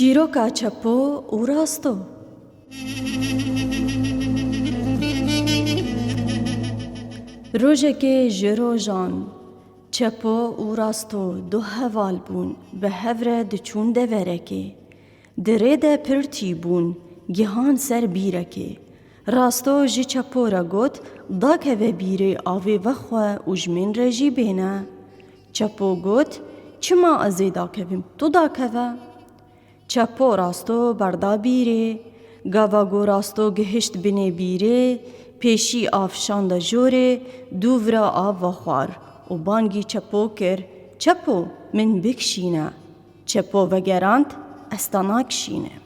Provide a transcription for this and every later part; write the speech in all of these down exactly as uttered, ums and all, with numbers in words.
Çîroka Çepo û Rasto. Rojekê ji rojan Çepo û Rasto du heval bûn, bi hev re diçûn deverekê. Di rê de pir tî bûn, gihan ser bîrekê. Rasto ji Çepo re got, "Dakeve bîrê avê vexwe û ji min re jî bêne." Çepo got, "Çima ez ê dakevim, tu dakeve." Çepo Rasto berda bîrê. Gava ku Rasto gihişt binê bîrê, pêşî av şanda jorê, dûv re av vexwar û bangî Çepo kir, "Çepo, min bikişîne." Çepo vegerand, "Ez te nakişînim."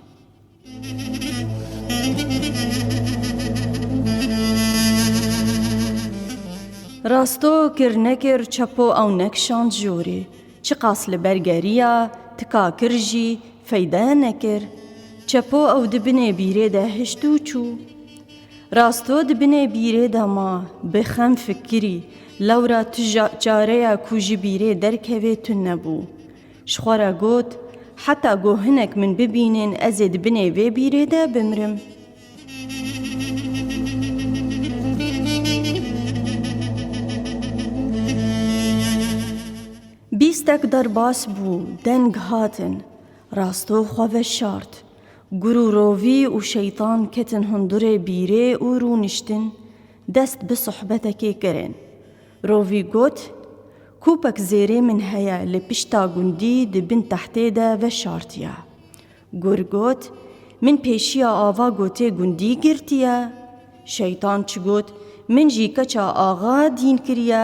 Rasto kir nekir, Çepo ew nekişand jorê. Çiqas li ber geriya, tika kir jî, feyde nekir. Çepo ew di binê bîrê de hişt û çû. Rasto di binê bîrê de ma, bi xem fikirî, lewra tu ja-, çareya ku ji bîrê derkevê tune bû. Ji xwe re got, "Heta ku hinek min bibînin, ez ê di binê vê bîrê de bimrim." Bîstek derbas bû, deng hatin. Rasto xwe veşart. Gur û rovî û şeytan ketin hundurê bîrê û rûniştin, dest bi sohbetekê kirin. Rovî got, "Kûpek zêrê min heye, li pişta gundî di bin tehtê de veşartiye." Gur got, "Min pêşiya ava gotê gundî girtiye." Şeytan çi got, "Min jî keça axa dîn kiriye,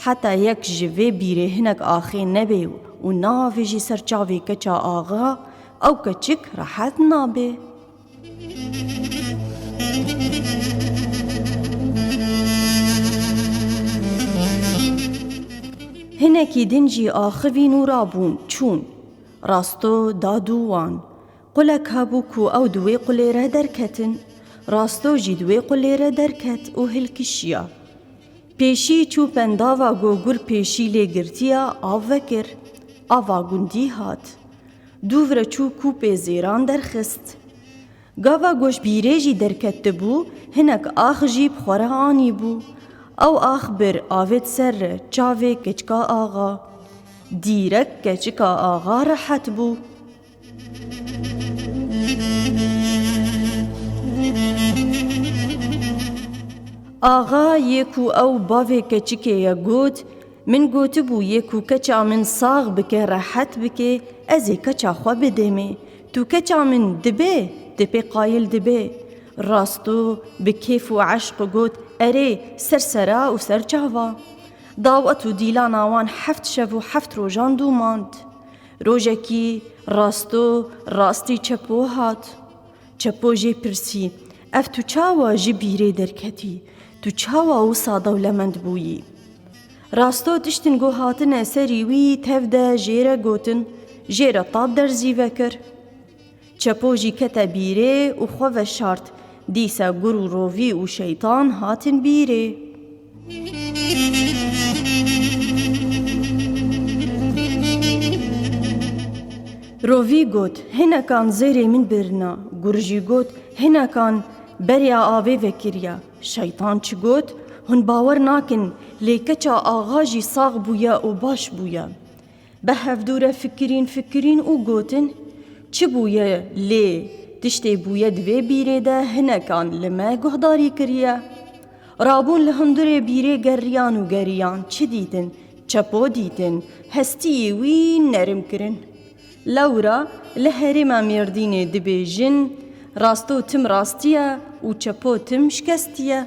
heta yek ji vê bîrê hinek axê nebê û navêjî ser çavê keça axa, ew keçik rehet nabe." Hinekî din jî axivîn û rabûn, çûn. Rasto da dû wan. Qulek hebû ku ew di wê qulê re derketin. Rasto jî di wê qulê re derket û hilkişiya. Pêşî çû pendava ku gur pêşî lê girtiya, av vekir. Ava gundî hat. Dûv re çû kûpê zêran derxist. Gava ku ji bîrê jî derketibû, hinek ax jî bi xwe re anîbû. Ew ax bir avêt ser re çavê keçika axa. Dîrek keçika axa rehet bû. Axa yê ku ew bavê keçikê ye got, "Min gotibû yê ku keça min sax bike, rehet bike, ez ê keça xwe bidêmê. Tu keça min dibê, tu pê qayil dibê." Rasto bi kêf û eşq got, "Erê, ser sera û ser çava." Dawet û dîlana wan heft şev û heft rojan dûmand. Rojekî Rasto rastî Çepo hat. Çepo jê pirsî, "Ev tu çawa ji bîrê derketî? Tu çawa wisa dewlemend bûyî?" Rasto tiştin ku hatine serî wî tev de jê re gotin, jê re tab derzî vekir. Çepo jî kete bîrê û xwe veşart. Dîsa gur û rovî û şeytan hatin bîrê. Rovî got, "Hinekan zêrê min birina." Gur jî got, "Hinekan beriya avê vekiriya." Şeytan çi got, "Hûn bawer nakin, lê keça axa jî sax bûye û baş bûye." Bi hevdû re fikirîn, fikirîn û gotin, "Çi bûye lê? Tiştê bûye di vê bîrê de hinekan li me guhdarî kiriye." Rabûn li hundurê bîrê geriyan û geriyan, çi dîtin? Çepo dîtin, hestiyê wî nerim kirin. Lewra li herêma Mêrdînê dibêjin, "Rasto tim rastî ye û Çepo tim şikestî ye."